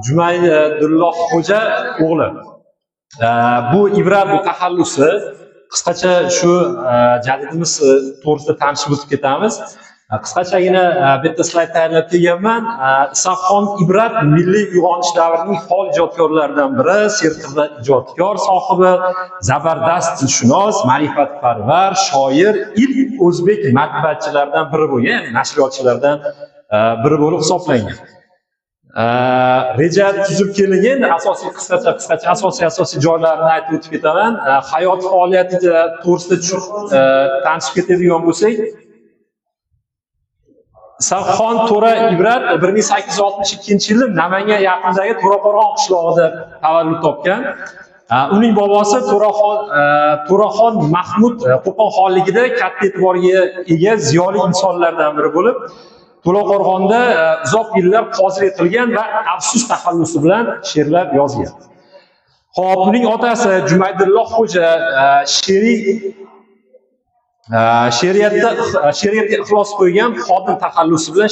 Jumaydulloh Xo'ja o'g'li. Bu Ibrat, bu taxallusi. Qisqacha shu jadidimiz to'g'risida tanishib o'tib ketamiz. Qisqachagina bitta slayd tayyorlab kelganman. Is'hoqxon Ibrat milliy uyg'onish davrining faol ijodkorlaridan biri, serqirra ijodkor sohibi, zabardast tilshunos, ma'rifatparvar, shoir, ilk o'zbek matbuotchilaridan biri bo'lgan, ya'ni nashriyotchilardan biri bo'lib hisoblangan. Reja tuzib kelingan, asosiy qisqacha asosiy joylarini aytib o'tib ketaman. Hayot faoliyati to'g'risida tanishib ketadigan bo'lsak, Is'hoqxon To'ra Ibrat 1862-yili Namangan yaqinidagi To'raqo'rg'on qishlog'ida tavallud topgan. Uning bobosi To'raxon Mahmud Qo'qon xonligida katta e'tiborga ega ziyoli insonlardan biri bo'lib, To'laqo'rg'onda uzoq yillar qozilik qilgan va Afsus taxallusi bilan she'rlar yozgan. Xo'p, uning otasi Jumaydilloh Xo'ja she'riyatga ixlos qo'ygan, Xodim taxallusi bilan